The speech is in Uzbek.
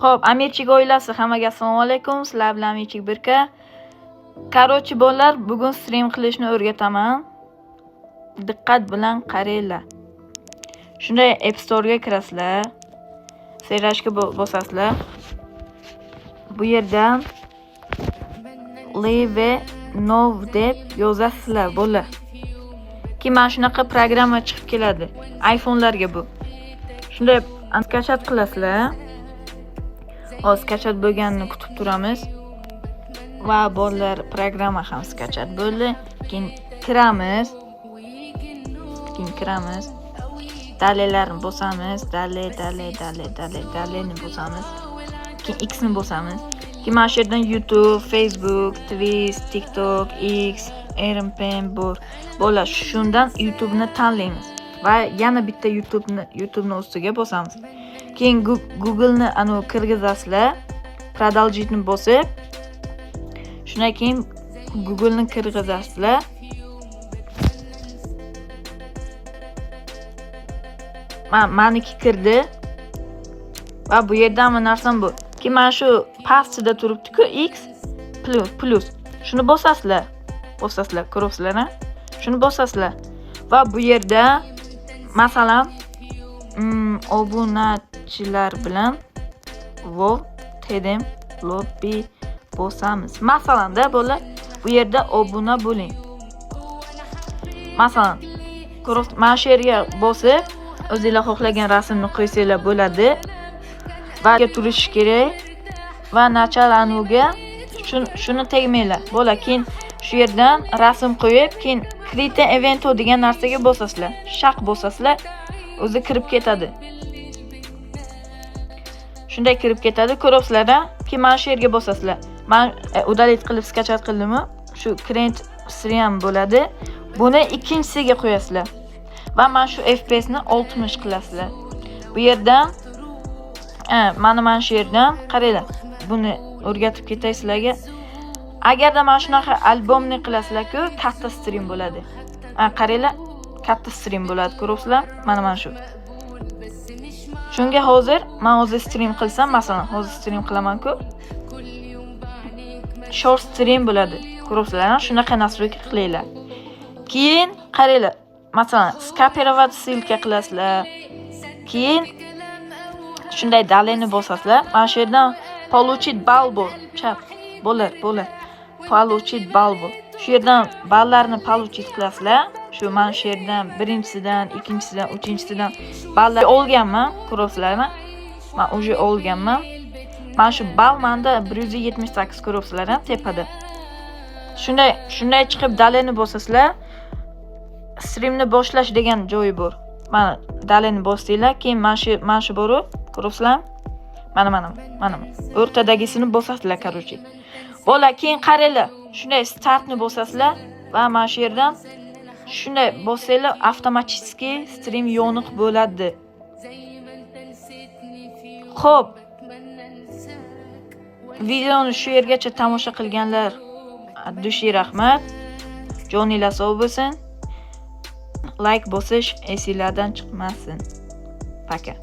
Xo'p, Amirchik oilasi, hammaga assalomu alaykum. Sizlar bilan Amirchik Birka. Короче, bolalar, bugun stream qilishni o'rgataman. Diqqat bilan qaranglar. Shunday App Store'ga kirasizlar. Serashga bosasizlar. Bu yerdan Live Now deb yozasizlar, bolalar. Keyin mana shunaqa programma chiqib keladi. iPhone'larga bu. Shunday скачать qilasizlar. Hozir скачать bo'lganini kutib turamiz. Va bolalar, programma ham скачать bo'ldi. Keyin kiramiz. Keyin kiramiz. Далее larni bosamiz. Далее, далее, далее, далее, далее ni bosamiz. Keyin X ni bosamiz. Keyin mana shu yerdan YouTube, Facebook, Twitch, TikTok, X, RMPM bor. Bolalar, shundan YouTube'ni tanlaymiz. Va yana bitta YouTube'ni ustiga bosamiz. Keyin Google'ni anu kirgizasizlar. Продолжить ni bosib, shundan keyin Google'ni kirgizasizlar. Maniki kirdi. Va bu yerda hamma narsam bu. Keyin mana shu pastida turibdi-ku X plus. Shuni bosasizlar. Bosasizlar, ko'ryapsizlar, ha? Shuni bosasizlar. Va bu yerda masalan, obunachilar bilan Wow TDM lobby bosamiz. Masalan-da, bolalar, bu yerda obuna bo'ling. Masalan, ko'ryapsiz, mana shu yerga bosib, o'zinglar xohlagan rasmni qo'ysanglar bo'ladi. Va turishi kerak. Va nachalanuga shuni tegmanglar. Bola, keyin shu yerdan rasm qo'yib, keyin Create Evento degan narsaga bosasizlar. Shaq bosasizlar, o'zi kirib ketadi. Shunday kirib ketadi, ko'ryapsizlar-a? Keyin mana shu yerga bosasizlar. Men удалить qilib skachat qildimmi? Shu Create Stream bo'ladi. Buni ikkinchisiga qo'yasizlar. Va mana shu FPS ni 60 qilasizlar. Bu yerdan mana shu yerdan qaranglar. Buni o'rgatib ketay sizlarga. Agarda mana shunaqa albomni qilasizlar-ku, katta stream bo'ladi. Qaranglar, katta stream bo'ladi, ko'ryapsizlar? Mana shu. Shunga hozir men o'zi stream qilsam, masalan, hozir stream qilaman-ku. Short stream bo'ladi. Ko'ryapsizlar, shunaqa настройка qilinglar. Keyin qaranglar, masalan, skopirovat ссылка qilasizlar. Keyin shunday daleni bosasizlar. Mana shu yerdan получить ball bor. Chap, bo'lar, bo'lar. Получить ball bor. Shu yerdan ballarni получить qilasizlar. Shu mana shu yerdan birinchisidan, ikkinchisidan, uchinchisidan ballar olganman, ko'ryapsizlarmi? Men уже olganman. Mana shu ball menda 178 ko'ryapsizlar, tepada. Shunday chiqib daleni bosasizlar. Streamni boshlash degan joyi bor. Mana daleni bosdinglar, keyin mana shu bor, ko'ryapsizlarmi? Mana. O'rtadagisini bosasizlar, короче. Bola, keyin qaranglar, shunday startni bosasizlar va mana shu yerdan shunday bossanglar, avtomatik stream yoniq bo'ladi. Xo'p. Videoni shu yergacha tomosha qilganlar dushi rahmat. Joninglar sog' bo'lsin. Like bosish esinglardan chiqmasin. Пока.